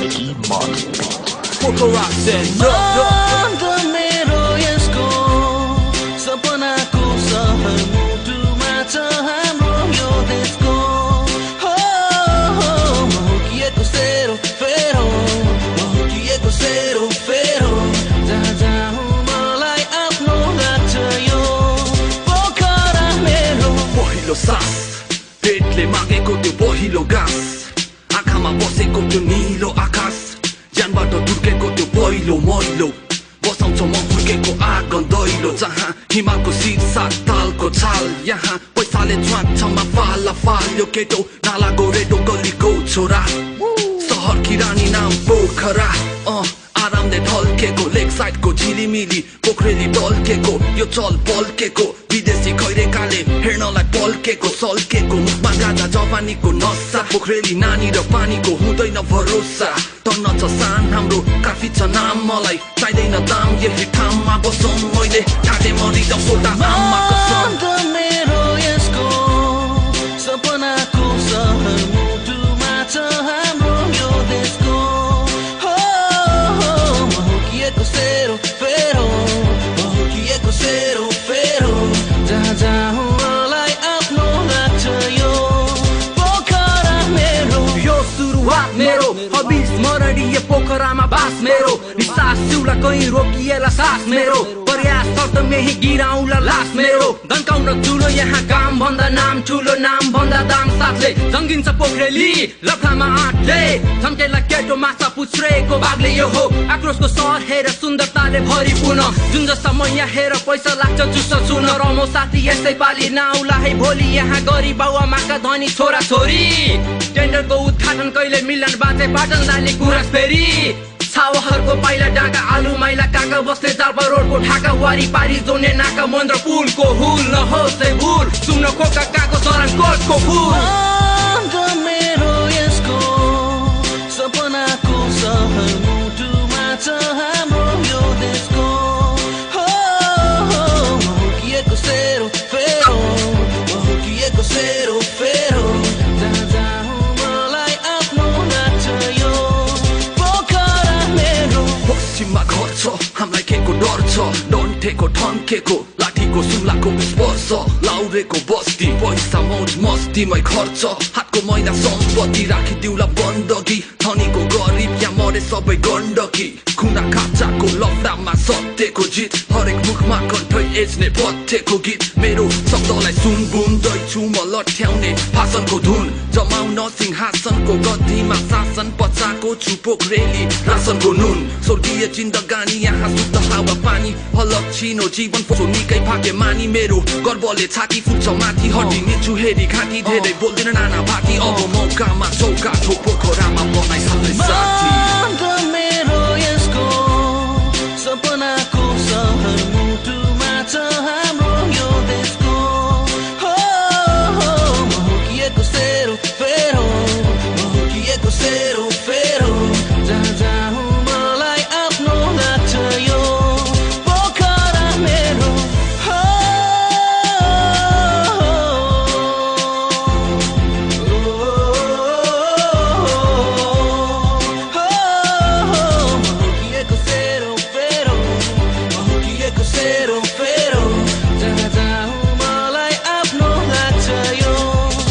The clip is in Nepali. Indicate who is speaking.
Speaker 1: Mickey Monster.
Speaker 2: Poker Rock said no.
Speaker 3: सास पेटले मागेको त्यो पहिलो घाँस आँखामा बसेको त्यो नीलो आकाश ज्यानबाट दुर्केको त्यो पहिलो मैलो बसाउँछ म हुर्केको आँगन दैलो जहाँ हिमालको शीर्षक तालको छाल यहाँ पैसाले च्वाँच्छमा फाला फाल यो केटो नाला गोरेटो गलीको छोरा सहरकी रानी नाम पोखरा आरामले ढल्केको लेक साइडको झिलिमिली पोखरेली ढल्केको यो चल पल्केको विदेशी खैरेकाले हेर्नलाई पल्केको सल्केको मुखमा गाजा जवानीको नसा पोखरेली नानी र पानीको हुँदैन भरोसा तन्न छ सान हाम्रो काफी छ नाम मलाई चाहिँदैन दाम यही ठाउँमा बसौँ मैले ठाटे मरिद सोटा आमा कसम मेरो यसको सपनाको सहर मुटुमा छ हाम्रो यो देशको
Speaker 2: मेरो हबीज मरडी पोखरामा बास मेरो निसास सिउला कहीं रोकिएला सास मेरो प्रयास शब्द मेही गिराउला लास मेरो दन्काउन ठुलो यहाँ काम भन्दा नाम ठुलो नाम भन्दा दाम साथले जङ्गिन्छ पोखरेली लखामा आँटले झम्केला केटो माछा पुछ्रेको बागले यो हो आक्रोशको सहर हेर सुन्दरताले भरिपूर्ण जुन जस्ता मैया हेर पैसा लाग्छ जुस सुन रमो साथी यसै पाली नआउला है भोलि यहाँ गरिब बाउआमाका धनी छोरा छोरी टेन्डरको उद्घाटन कहिले मिलन बाजे पाटन लाली कुरास फेरि छावाहरूको पाइला डाका आलु माइला काका बस्ने जाल्पा रोडको ढाका वारी पारी जोने नाका मन्त्र पुलको हुल नहोस् है भुल सुन्न खोका काको चरण कोटको फुल मेरो यसको सपनाको सहर मुटुमा छ हाम्रो यो देशको हुर्किएको सेरो फेरो हुर्किएको सेरो फेरो पश्चिममा घर छ हामीलाई केको डर छ डन्ठेको ठन्केको लाठीको सुलाको स्पर्श लाउरेको बस्ती पैसा मौज मस्तीमै खर्च हातको मैला सम्पत्ति राखिदिउला बन्दगी धनीको गरिब या मरे सबै गण्डकी खुना खाचाको लफडामा सत्यको जित हरेक मुखमा कण्ठै एज्ने पथ्यको गीत मेरो शब्दलाई सुनबुन्दैछु म लट्याउने भाषणको धुन जमाउन सिंहासनको गद्दीमा शासन पचाएको छु पोखरेली रासनको नुन स्वर्गीय जिन्दगानी यहाँ शुद्ध हावा पानी हलक्षिनो जीवन निकै भाग्य मानी मेरो गर्वले छाती फुट्छ माथि हटिनेछु हेरी घाँटी धेरै बोल्दैन नाना भाती अब मौकामा चौका ठोक पोखरामा बनाइ सबै साथी